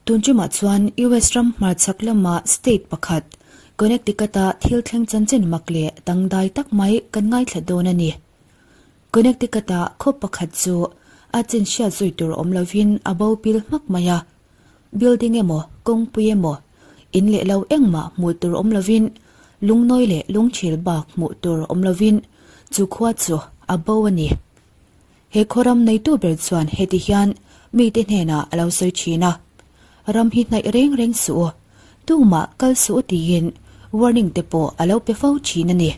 Tun tumah chuan US ram hmarchhak lama state pakhat, Connecticut-a thil thleng chanchin mak leh dangdai tak mai kan ngaithla dawn a ni. Connecticut-a khaw pakhat chu a chin hriat zui tur awm lovin a bo pil hmak mai a. Building emaw, kawngpui emaw, in leh lo engmah hmuh tur awm lovin, lungnawi leh lungchhil bak hmuh tur awm lovin chu khua chu a bo a ni. He khawram neitu ber chuan heti hian mite hnenah a lo sawi thin a, Ram hi hnaih reng reng suh u, tumah kal suh u tiin warning te pawh a lo pe fo thin a ni.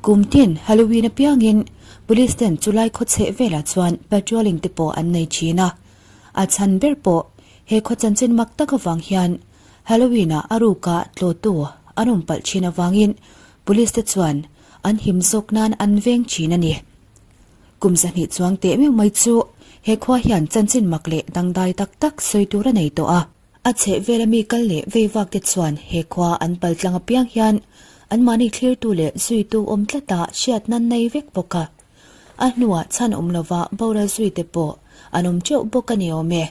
Kum tin Halloween apiangin Police ten chulai khaw chheh velah chuan patrolling te pawh an nei thin a, a chhan ber pawh he khaw chanchin mak tak avang hian Halloween-ah a ruka tlawhtu an awm palh thin avangin Police te chuan an him zawk nan an veng thin a ni. Kum zahnih chuang teh meuh mai chu he khua hian chanchin mak leh dangdai tak tak sawi tur a nei tawh a. A chheh vela mi kal leh vei vak te chuan he khua an pal tlang apiang hian anmahni thlirtu leh zuitu awm tlata hriatna an nei vek bawk a. A hnuah chhan awm lova boral zui te pawh an awm teuh bawk a ni awm e.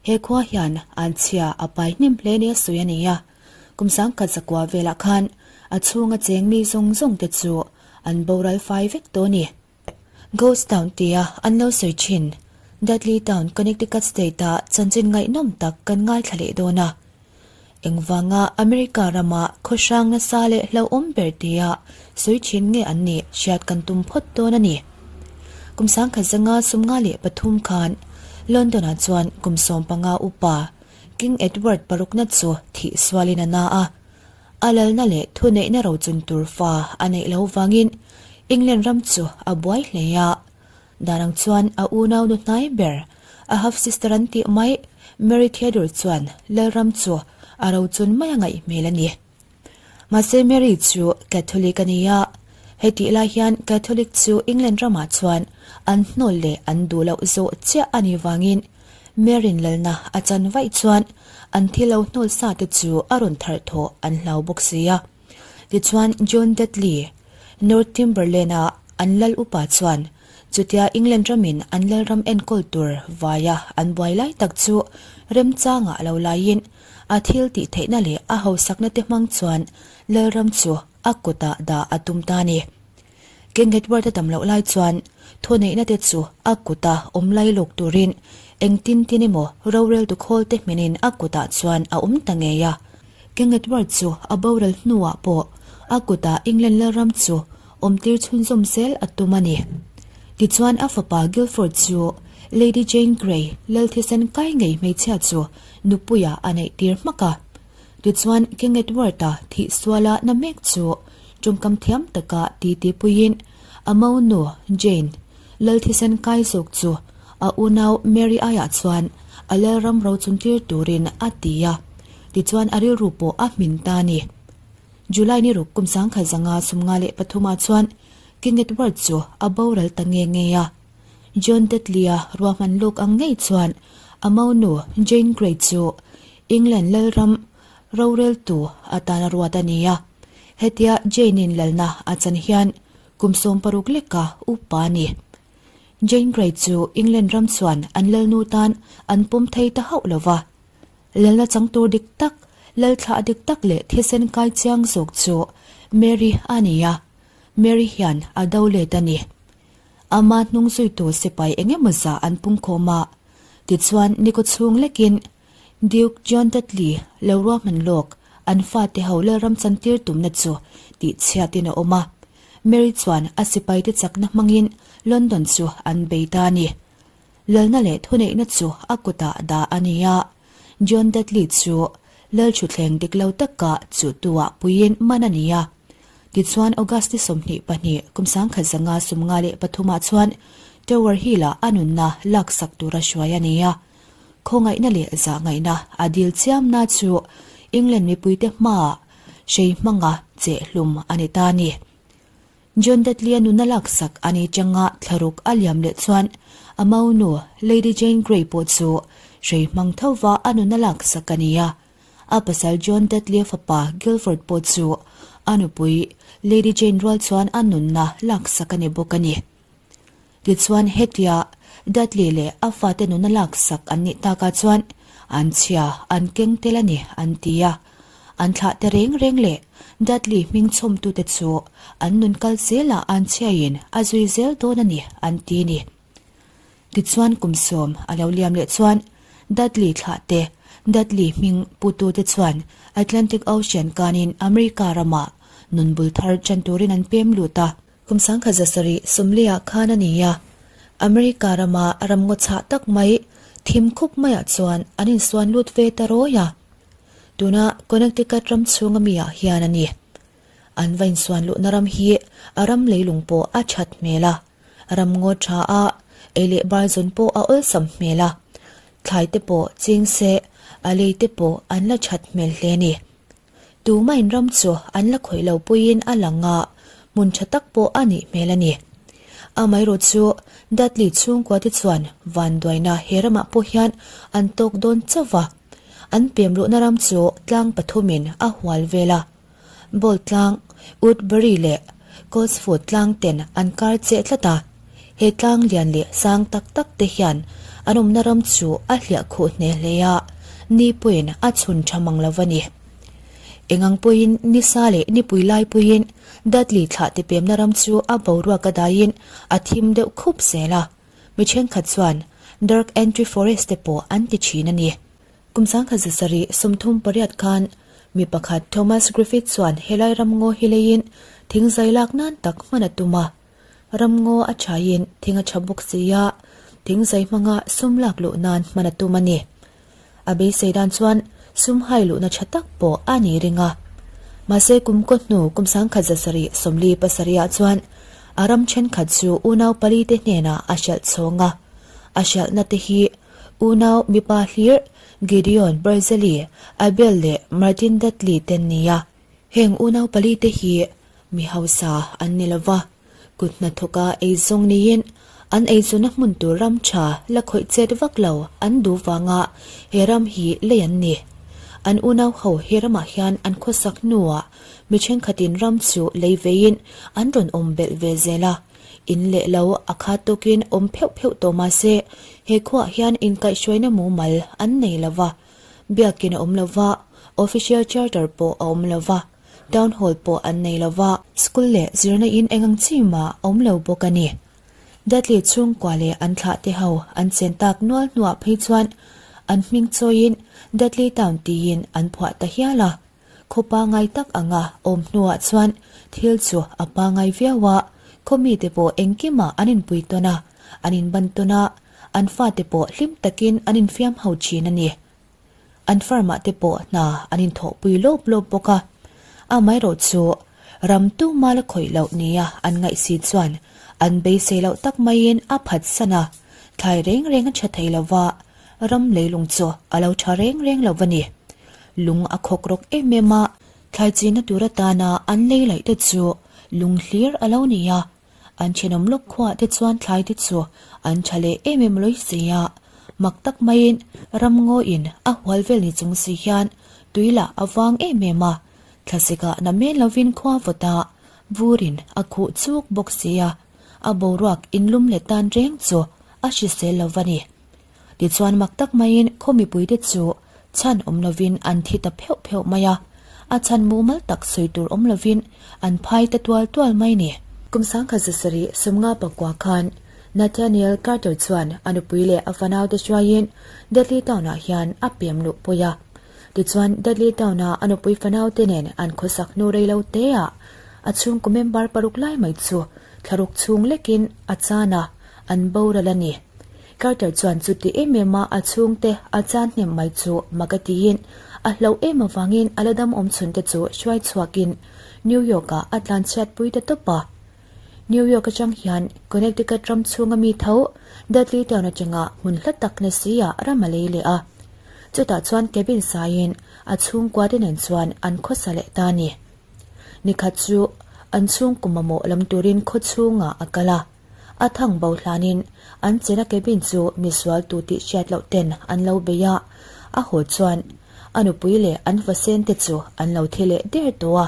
He khua hian an chhia a pai hnem hle nia sawi a ni a, kum sangkhat zakua velah khan a chhunga cheng mi zawng zawng te chu an boral fai vek tawh a ni. Ghost Town tia an lo sawi thin Dudley Town, Connecticut State-a chanchin ngaihnawm tak kan ngaithla leh dawn a. Engvanga America rama khaw hrang nasa leh hlauhawm ber tia sawi thin nge an nih hriat kan tum phawt dawn a ni. Kum sangkhat zanga 53 khan London-ah chuan kum 15 upa King Edward parukna chu thih sualin a na a. A lalna leh thuneihna rochun tur fa a neih loh vangin England ram chu a buai hle a. Dan ang chuan a unau nu hnai ber, a half sister an tih mai, Mary Theodore chuan Lalram chu a rochun mai a ngaih hmel a ni. Mahse Mary chu Catholic a ni a, hetih lai hian Catholic chu England ramah chuan an hnawl leh an duh loh zawh chiah a nih vangin Mary'n lalna a chan vaih chuan an thil lo hnawl sa te chu a rawn tharh thawh an hlau bawk si a. Tichuan John Dudley, Northumberland-a an lal upa chuan chutia England ramin an lalram enkawl tur vaia an buai lai tak chu remchangah a lo laiin a thil tih theihna leh a hausakna te hmang chuan lalram chu a kutah dah a tum ta a ni. King Edward a dam loh lai chuan thuneihna te chu a kuta awm lai lawk turin engtin tin emaw roreltu khawl te hminin a kutah chuan a awm ta ngei a. King Edward chu a boral hnuah pawh a kutah England lalram chu awmtir chhunzawm zel a tum a ni. Tichuan a fapa Guildford chu Lady Jane Grey lal thisen kai ngei hmeichhia chu nupuiah a neihtir hmak a. Tichuan King Edward-a thih suala na mek chu tawngkam thiam taka titi puiin a monu Jane lal thisen kai zawk chu a unau Mary aiah chuan a lalram ro chuntir turin a ti a, tichuan a rilru pawh a hmin ta a ni. July ni ruk kum 1953 ah chuan King Edward chu a boral ta nge nge a. John Dudley-a ruahman lawk ang ngei chuan a monu Jane Grey chu England lalram roreltu atana ruat a ni a. Hetia Jane-in lalna a chan hian kum 60 leka upa a ni. Jane Grey chu England ram chuan an lalnu tan an pawm thei ta hauh lo va. Lalna chang tur dik tak, lalthlah dik tak leh thisen kai chiang zawk chu Mary a ni a, Mary hian a do let a ni. Ama hnung zuitu sipai eng emaw zah an pungkhawm a, tichuan nikaw chhung lekin Duke John Dudley lo ruahman lawk an fate ho lalram chantir tumna chu tihchhiatin a awm a. Mary chuan a sipaite chakna hmangin London chu an bei ta a ni. Lalna leh thuneihna chu a kutah dah a ni a, John Dudley chu lal thutthleng dik lo taka chuhtuah puiin man a ni a. Tichuan August ni 22 kum 1953 ah chuan Tower Hill-ah a nunna laksak tura hruai a ni a. Khawngaihna leh zahngaihna a dil chiamna chu England mipuite hmaah hrei hmanga chehhlum a ni ta a ni. John Dudley-a nuna laksak a ni changa thlaruk a liam leh chuan a maunu Lady Jane Grey pawh chu hrei hmang thova a nuna laksak a ni a. A pasal John Dudley-a fapa Guildford pawh chu a nupui Lady Jane rual chuan a nunna laksak a ni bawk a ni. Tichuan hetia Dudley leh a fate nuna laksak an nih takah chuan. An chhia an keng tel a ni an ti a. An thlah te reng reng leh Dudley hming chhawmtute chu an nun kal zelah an chhiain a zui zel dawn a ni an ti ni. Tichuan kum sawm a lo liam leh chuan Dudley thlah te, Dudley hming putute chuan Atlantic Ocean kanin America ramah nun bul thar ṭan turin an pem lut a. Kum sangkhat 700 sawmliah khan a ni a, America rama ramngaw chhah tak mai thim khup maiah chuan an insuan lut ve ta rawi a. Tuna Connecticut ram chhunga mi ah hian a ni. An va insuan luhna ram hi a ram leilung pawh a that hmel a, ramngaw tha a, ei leh bar zawn pawh a awlsam hmel a, thlai te pawh ching se a lei te pawh an la that hmel hle a ni. Tumain ram chu an la khawih lo puiin a lang a, hmun tha tak pawh a nih hmel a ni. Amaherawh chu Dudley chhungkua te chuan vanduaina he ramah pawh hian an tawk dawn chauh va, an pem luhna ram chu tlang pathumin a hual vel a. Bolt tlang, Woodbury leh Coltsfoot tlang ten an kar cheh tlat a, he tlang lian leh sang tak tak te hian an awmna ram chu a hliah khuh hneh hle a, ni pawhin a chhun tha mang lo va ni. Engang pawhin nisa leh nipui lai puiin Dudley thlah ti pemna ram chu a boruak a daiin a thim deuh khup zel a, mi thenkhat chuan Dark Entry Forest te pawh an ti thin a ni. Kum 1738 khan mi pakhat Thomas Griffith chuan helai ramngaw hi leiin thing zai lak nan tak hman a tum a. Ramngaw a thaiin thing a tha bawk si a, thing zai hmanga sum lak luh nan hman a tum a ni. A beisei dan chuan sum hai luhna tha tak pawh a ni ring a. Mahse kum kaw hnu kum 1747 ah chuan a ram thenkhat chu unau pali te hnenah a hralh chhawng a. A hralhna te hi Unau mipa hlir Gideon Barzilli, Abel leh Martin Dudley te an ni a. Heng unau pali te hi mi hausa an ni lova, kut hnathawka eizawng niin an eizawnna hmun tur ram tha la khawih chet vak lo an duh vanga he ram hi lei an ni. An unau ho he ramah hian an khawsak hnuah mi thenkhatin ram chu lei veiin an rawn awm belh ve zel a. In leh lo a khat tawkin awm pheuh pheuh tawh mah se, he khuaah hian inkaihhruaina mumal an nei lo va, biakin a awm lo va, official charter pawh a awm lo va, town hall pawh an nei lo va, school leh zirna in eng ang chi mah a awm lo bawk a ni. Dudley chhungkua leh an thlahte ho an chen tak nual hnuah phei chuan an hming chawiin Dudley Town tiin an phuah ta hial a. Khaw pangai tak anga awm hnuah chuan thil chu a pangai viau a, khaw mite pawh engkimah an inpui tawn a, an inban tawn a, an fate pawh hlim takin an infiam ho thin a ni. An farm-ah te pawh hna an inthawhpui lawp lawp bawk a, amaherawh chu ram tuma la khawih loh nia an ngaih si chuan an beisei loh tak maiin a phatsan a, thlai reng reng a tha thei lo va, ram leilung chu a lo tha reng reng lo va ni. Lung a khawk rawk em em a, thlai china tur atana an lei laih te chu lung hlir a lo ni a, an thenawm lawk khuah te chuan thlai te chu an tha leh em em lawi si a, mak tak maiin ramngawiin a hual vel ni chung si hian tui lah a vang em em a, thlasik ah na men lovin khua vawt a, vurin a khuh chuk bawk si a, a boruak inlum leh tan reng chu a hrisel lo va ni. Tichuan mak tak maiin khaw mipuite chu chhan awm lovin an thi ta pheuh pheuh mai a, a chhan mumal tak sawi tur awm lovin an phai ta tual tual mai ni. Kum 1759 khan Nathaniel Carter chuan a nupui leh a fanaute hruaiin Dudley Town-ah hian a pem luh pui a. Tichuan Dudley Town-a a nupui fanaute nen an khawsak hnu rei lo teah a chhungkaw member paruk lai mai chu thlaruk chhung lekin a chan a, an boral a ni. Carter chuan chuti em em a a chhungte a chan hnem mai chu mak a tiin a hlauh em avangin a la dam awm chhun te chu hruai chhuakin New York ah a tlan chhiat pui ta tawp a. New York atang hian Connecticut ram chhunga mi tho Dudley Town atanga hmun hla tak na si ah ram a lei leh a. Chutah chuan cabin saiin a chhungkua te nen chuan an khawsa leh ta a ni. Nikhat chu an chhungkaw mamawh lam turin khaw chhungah a kal a. A thang bo hlanin an chena cabin chu misual tu tih hriat loh ten an lo bei a, a haw chuan a nupui leh an vasen te chu an lo thi leh der tawh a,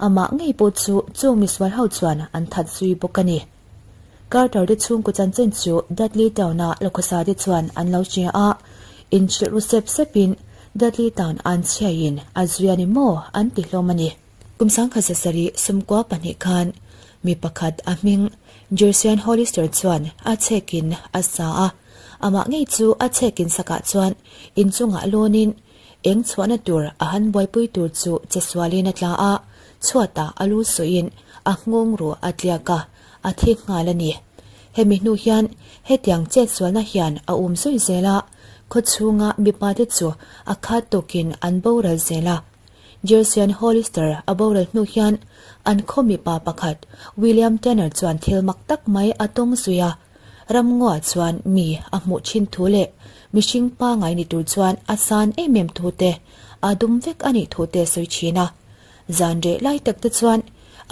amah ngei pawh chu chung misual ho chuan an that zui bawk a ni. Carter te chhungkaw chanchin chu Dudley Town-a Lokhawsa te chuan an lo hria a. Inhrilh ru sep sepin Dudley Town an chhiaiin a zui a ni maw an ti hlawm a ni. Kum sangkhat zasarih sumkua pahnih khan mi pakhat a hming Jersian Hollister chuan a chhekin a sa a, amah ngei chu a chhekin sakah chuan inchungah lawnin eng chhuahna tur a han buaipui tur chu che sualin a tla a, chhuatah a lu suihin a nghawng ruh a tliak a, a thi nghal a ni. Hemi hnu hian hetiang chetsualna hian a um zui zel a, khawchhunga mipate chu a khat tawkin an boral zel a. Jersian Hollister a boral hnu hian an khaw mipa pakhat William Tanner chuan thil mak tak mai a tawng zui a, ramngaw chuan mi a hmuh thin thu leh mihring pangai ni tur chuan a san em em thu te, a dum vek a nih thu te a sawi thin a. Zan reh lai tak te chuan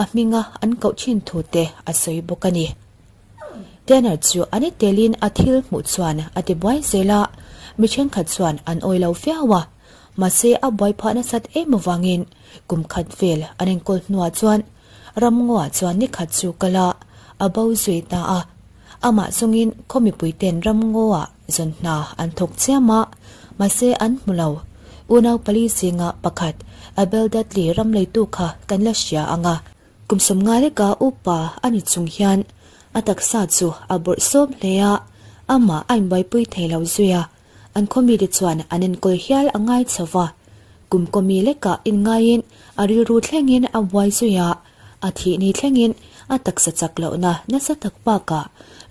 a hminga an koh thin thu te a sawi bawk a ni. Tanner chu a ni telin a thil hmuh chuan a ti buai zel a, mi thenkhat chuan an awi lo viau a. Mahse a buai phah nasat em avangin kum khat vel an enkawl hnuah chuan ramngaw chuan ni khat chu kal a, a bo zui ta a. Amah chungin khaw mipuiten ramngaw ah zawn hna an thawk chiam a, mahse an hmu lo. Unau pali zinga pakhat Abel Dudley ram leitu kha kan la hria ang a. Kum sawmnga leka upa a ni chung hian a taksa chu a bawrhsawm hle a, amah a inbuaipui thei lo zui a. An khawmite chuan an enkawl hial a ngai chho va, kum kawmi lekah inngaiin a rilru thlengin a buai zui a, a thih ni thlengin a taksa chak lohna nasa tak bakah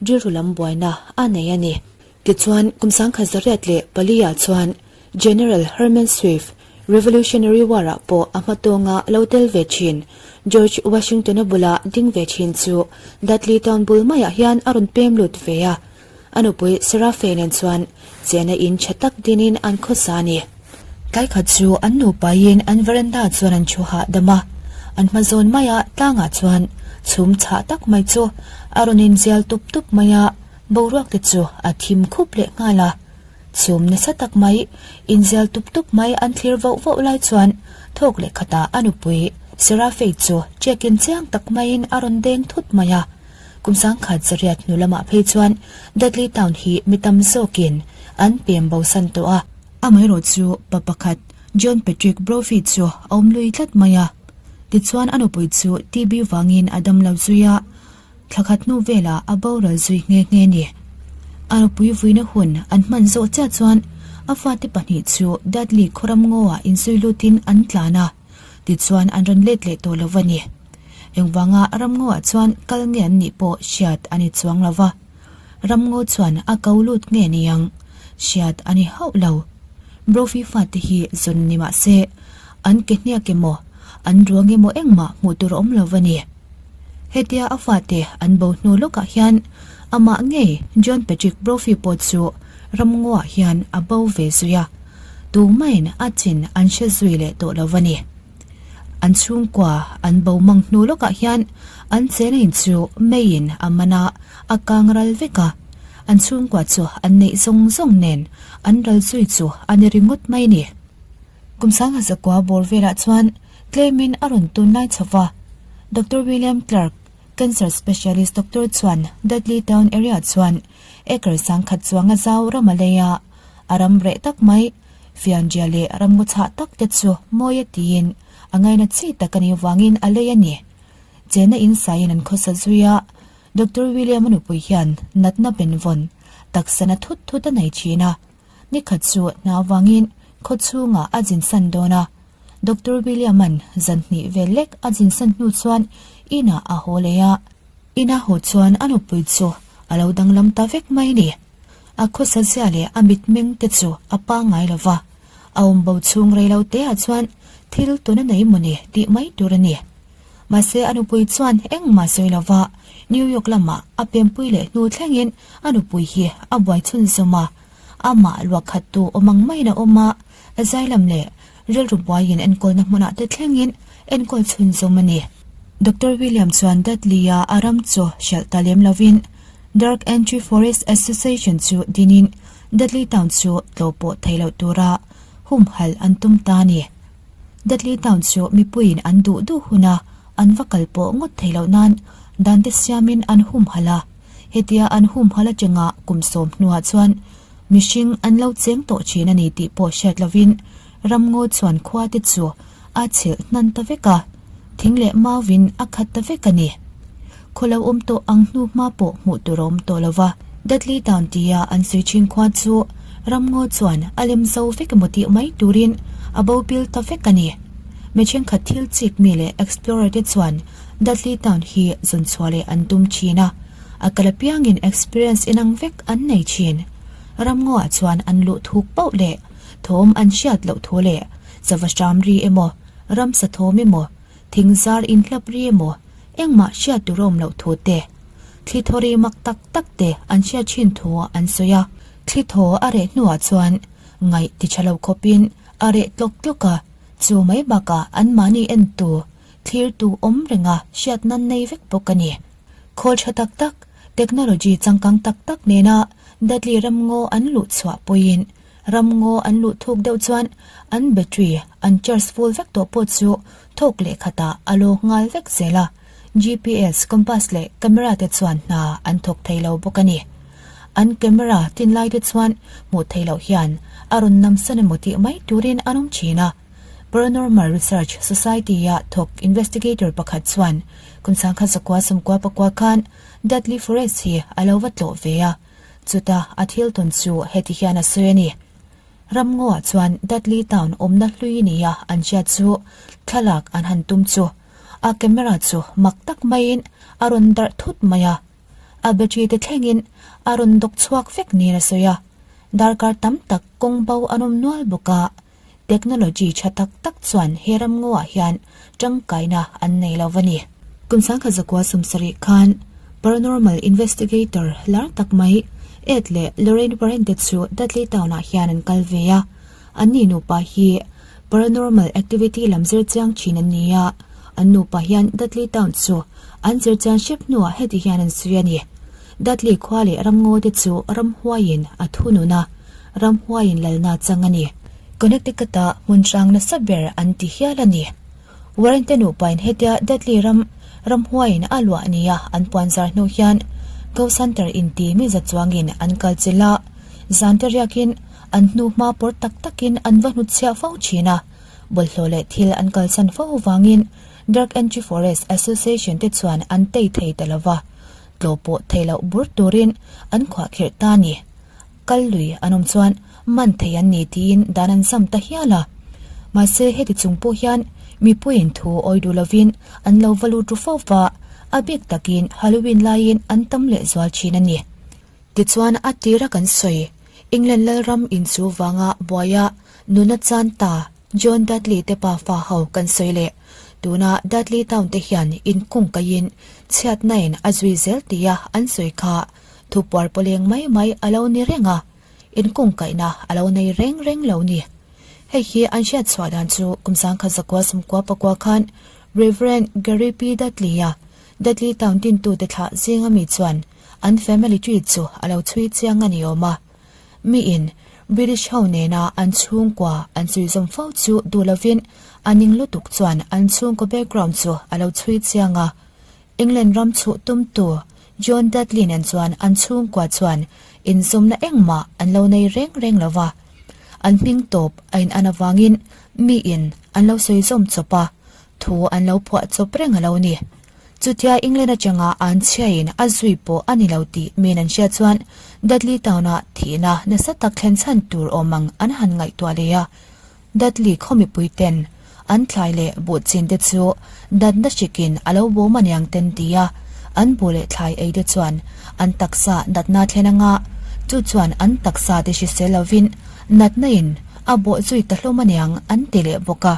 rilru lam buaina a nei a ni. Tichuan, kum 1904 ah chuan General Herman Swift, Revolutionary War-ah pawh a hmatawnga lo tel ve thin George Washington-a bula ding ve thin chu Dudley Town bul maiah hian a rawn pem lut ve a. A nupui Serafe nen chuan chena in tha tak dinin an khawsa a ni. Tlai khat chu an nupain an veranda chuan an thu hahdam a, an hma zawn maia tlangah chuan chhum chhah tak mai chu a rawn inzial tup tup mai a, boruak te chu a thim khup leh nghal a. Chhum nasa tak mai, inzial tup tup mai an thlir voh voh lai chuan thawk leh khatah a nupui Serafe chu chekin chiang tak maiin a rawn deng thut mai a. Kum sangkhat zariat hnu lamah phei chuan Dudley Town hi mi tam zawkin an pem bosan tawh a. Amaherawh chu pa pakhat John Patrick Brophy chu a awm lui tlat mai a. Tichuan a nupui chu TB vangin a dam lo zui a, thla khat hnu velah a boral zui nghe nghe ni. A nupui vuina hun an hman zawh chiah chuan a fate pahnih chu Dudley khawram ngaw-ah inzui lutin an tlan a. Tichuan an rawn let leh tawh lo va ni. Engvanga ramngaw ah chuan kal nge an nih pawh hriat a ni chuang lo va. Ramngaw chuan a ko lut nge ni ang? Hriat a ni hauh lo. Brophy fate hi zawn ni mah se, an ke hniak emaw, an ruang emaw engmah hmuh tur a awm lo va ni. Hetia a fate an bo hnu lawkah hian amah ngei John Patrick Brophy pawh chu ramngaw ah hian a bo ve zui a. Tumain a chin an hre zui leh tawh lo va ni. An chhungkua an bo mang hnu lawkah hian an chena in chu meiin a man a, a kang ral vek a. An chhungkua chu an neih zawng zawng nen an ral zui chu a ni ringawt mai ni. Kum sangha zakua bawr velah chuan tlemin a rawn tunlai chho va. Doctor William Clark, Cancer Specialist Doctor chuan Dudley Town area chuan acre sangkhat chuanga zau ram a lei a, A ram reh tak mai, fianrial leh ramngaw chhah tak te chu mawi a tiin a ngaina chi tak a nih vangin a lei a ni. Chena in saiin an khawsa zui a, Doctor William-a nupui hian natna benvawn, taksa na thut thut a nei thin a. Nikhat chu hna avangin khaw chhungah a zinsan dawn a, Doctor William-a'n zan hnih vel lek a zinsan hnu chuan inah a haw leh a. Ina haw chuan a nupui chu a lo danglam ta vek mai ni. A khawsa zia leh a mitmeng te chu a pangngai lo va, a awm bo chhung rei lo te ah chuan thil tuna nei maw ni tih mai tur a ni. Mahse a nupui chuan engmah sawi lo va, New York lamah a pempui leh hnu thlengin a nupui hi a buai chhunzawm a, amah luahkhattu awm ang maiin a awm a, zailam leh rilru buaiin enkawlna hmunah te thlengin enkawl chhunzawm a ni. Doctor William chuan Dudley-a a ram chu hralh ta lem lovin Dark Entry Forest Association chu dinin Dudley Town chu tlawh pawh thei loh tura humhalh an tum ta a ni. Dudley Town chu mipuiin an duh duh huna an va kal pawh ngawt thei loh nan dante siamin an humhalh a. Hetia an humhalh atanga kum sawm hnuah chuan. Mihring an lo cheng tawh thin a ni tih pawh hriat lovin ramngaw chuan khua te chu a chhilh hnan ta vek a, thing leh mauvin a khat ta vek a ni. Khaw lo awm tawh ang hnu hma pawh hmuh tur a awm tawh lo va. Dudley Town tia an sawi thin khua chu ramngaw chuan a lem zo vek emaw tih mai turin a bo pil ta vek a ni. Mi thenkhat thil chik mi leh explorer te chuan Dudley Town hi zawn chhuah leh an tum thin a, a kal apiangin experience inang vek an nei thin. Ramngaw-ah chuan an luh thuk pauh leh thawm an hriat loh thu leh sava hram ri emaw, ramsa thawm emaw, thing zar inhlap ri emaw engmah hriat tur a awm loh thu te, thli thaw ri mak tak tak te an hriat thin thu an sawi a. Thli thaw a reh hnuah chuan ngaih ti tha lo khawpin a reh tlawk tlawk a, chu mai bakah anmahni entu, thlirtu awm renga hriat nan nei vek bawk a ni. Khawl tha tak tak, technology changkang tak tak nena Dudley ramngaw an luh chhuah pawhin ramngaw an luh thuk deuh chuan an battery an charge full vek tawh pawh chu thawk leh khatah a lo nghal vek zel a, GPS, compass leh camera te chuan hna an thawk thei lo bawk a ni. An camera tin lai te chuan hmuh theih loh hian a rawn namsan emaw tih mai turin an awm thin a. Paranormal Research Society-a thawk investigator pakhat chuan kum sangkhat zakua sawmkua pakua khan Dudley Forest hi a lo va tlawh ve a, chuta a thil tawn chu heti hian a sawi a ni. Ramngaw-ah chuan Dudley Town awmna hlui nia an hriat chu thlalak an han tum chu a camera chu mak tak maiin a rawn darh thut mai a, a battery te thlengin a rawn dawk chhuak vek niin a sawi a, darkar tam tak kawng bo an awm nual bawk a. Technology tha tak tak chuan he ramngaw-ah hian tangkaina an nei lo va ni. Kum sangkhat zakua sawmsarih khan paranormal investigator lar tak mai Ed leh Lorraine Warren te chu Dudley Town-ah hian an kal ve a. Anni nupa hi paranormal activity lam zir chiang thin an ni a. An nupa hian Dudley Town chu an zir chian hrep hnuah heti hian an sawi a ni. Dudley khua leh ramngaw te chu ramhuaiin a thunun a. Ramhuaiin lalna chang a ni. Connecticut-a hmun hrang nasa ber an ti hial a ni. Warren te nupain hetia Dudley ram ramhuaiin a luah nia an puan zar hnu hian Ghost Hunter inti mi za chuangin an kal chilh a, zan te riakin an hnu hma pawr tak takin an va hnutchhiah fo thin a, bawlhhlawh leh thil an kalsan fo avangin Dark Entry Forest Association te chuan an tei thei ta lova, tlawh pawh thei loh bur turin an khuahkhirh ta a ni. Kal lui an awm chuan man thei an ni tiin dan an zam ta hial a. Mahse heti chung pawh hian mipuiin thu awi duh lovin an lo va lut ru fo va, a bik takin Halloween laiin an tam leh zual thin a ni. Tichuan a tira kan sawi England Lalram inchu vanga buaia nuna chan ta John Dudley te pa fa ho kan sawi leh. Tuna Dudley Town te hian inkung kaiin chhiatnain a zui zel tia an sawi kha Thupuar pawleng mai mai a lo ni reng a, inkungkaihna a lo nei reng reng lo ni. Hei hi an hriat chhuah dan chu kum sangkhat zakua sawmkua pakua khan Rev. Gary P. Dudley-a Dudley Town dintute thlah zinga mi chuan an family tree chu a lo chhui chiang a ni awm a. Miin British ho nena an chhungkua an chhui zawm fo chu duh lovin a ning lutuk chuan an chhungkaw background chu a lo chhui chiang a. England ram chhuh tumtu John Dudley nen chuan an chhungkua chuan inzawmna engmah an lo nei reng reng lo va, an hming tawp a in an avangin miin an lo sawi zawm chawp a, thu an lo phuah chawp reng a lo ni. Chutia England atanga an chhiain a zui pawh a ni lo tih miin an hriat chuan Dudley Town-ah thihna nasa tak thlen chhan tur awm ang an han ngaihtuah leh a. Dudley khaw mipui ten an thlai leh buh chin te chu datna hrikin a lo bawm aniang ten ti a, an buh leh thlai ei te chuan an taksa natna thlen anga, chu chuan an taksa te hrisel lovin natna in a bawh zui ta hlawm aniang an ti leh bawk a.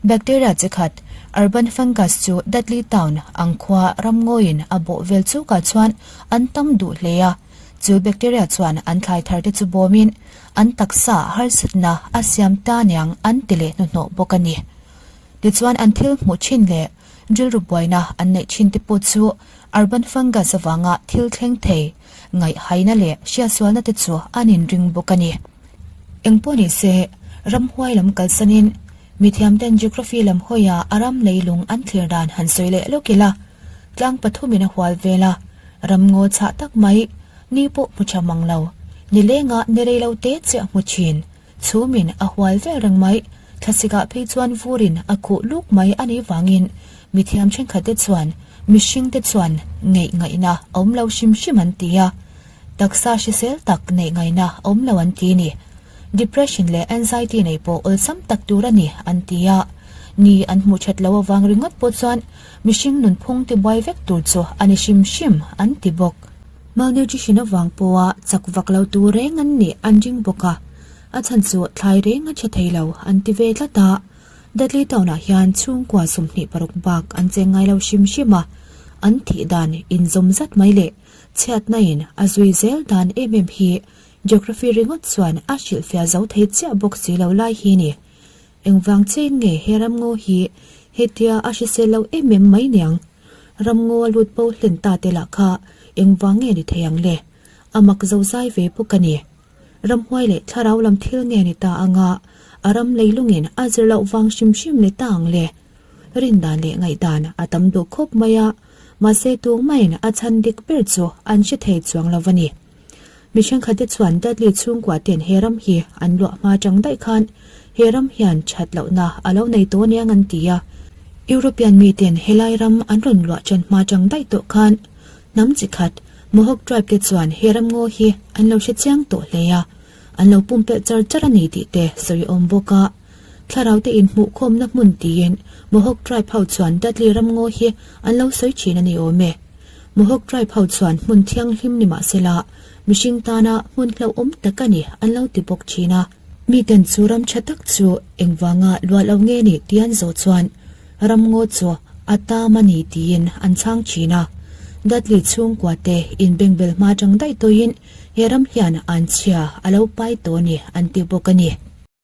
Bacteria chi khat Urban Fungus chu Dudley Town ang khua ramngawiin a bawh vel chukah chuan an tam duh hle a, chu bacteria chuan an thlai thar te chu bawmin An taksa harsatna a siam ta niang an ti leh hnuhnawh bawk a ni. Tichuan an thil hmuh thin leh rilru buaina an neih thin te pawh chu urban fungus avanga thil thleng thei ngaihhaina leh hriatsualna te chu an inring bawk a ni. Engpawh ni se, ramhuai lam kalsanin mithiamten geography lam hawia a ram leilung an thlir dan han sawi leh lawk ila, tlang pathumin a hual vel a, ramngaw chhah tak mai, Ni pawh hmu tha mang lo. Nilenga ni rei lo te chiah hmu thin. Chhumin a hual vel reng mai. Thlasikah phei chuan vurin a khuh luk mai a nih vangin mithiam thenkhatte chuan mihringte chuan ngeih ngaihna a awm lo hrim hrim an ti a. Taksa hrisel tak neih ngaihna a awm lo an ti ni. Depression leh anxiety nei pawh awlsam tak tur a ni an ti a. Ni an hmuh that loh avang ringawt pawh chuan mihring nunphung tibuai vek tur chu a ni hrim hrim an ti bawk. Malnutrition avang pawha chak vak lo tur reng an nih an ring bawk a, a chhan chu thlai reng a tha thei lo an ti ve tlat a. Dudley Town-ah hian chhungkua 26 bak an cheng ngai lo hrim hrim a, an thih dan inzawm zat mai leh chhiatna in a zui zel dan em em hi Geography ringawt chuan a hrilhfiah zo thei chiah bawk si lo lai hi ni. Engvang chiain nge he ramngaw hi hetia a hrisel lo em em mai niang? Ramngaw a lut bo hlen ta te lah kha engvang nge ni thei ang le? A mak zo zai ve bawk a ni. Ramhuai leh thlarau lam thil nge ni ta anga a ram leilungin a zir loh vang hrim hrim ni ta ang le? Rindan leh ngaihdan a tam duh khawp mai a, mahse tungmain a chhan dik ber chu an hre thei chuang lo a ni. Mi thenkhatte chuan Dudley chhungkua ten he ram hi an luah hma chang daih khan he ram hian that lohna a lo nei tawh aniang an ti a. European miten helai ram an rawn luah ṭan hma chang daih tawh khan hnam chi khat Mohawk tribe te chuan he ram ngaw hi an lo hre chiang tawh hle a, an lo pumpelh char char a ni tih te sawi a awm bawk a. Thlarau te inhmuhkhawmna hmun tiin Mohawk tribe ho chuan Dudley ram ngaw hi an lo sawi ṭhin a ni awm e. Mohawk tribe ho chuan hmun thianghlim ni mahsela mihring tana hmun hlauhawm tak a ni an lo ti bawk thin a. Miten chu ram tha tak chu engvanga luah lo nge ni tih an zawh chuan ramngaw chu a tam a ni tiin an chhang thin a. Dudley chhungkua te inbengbel hma tang daih tawhin he ram hian an chhia a lo pai tawh a ni an ti bawk a ni.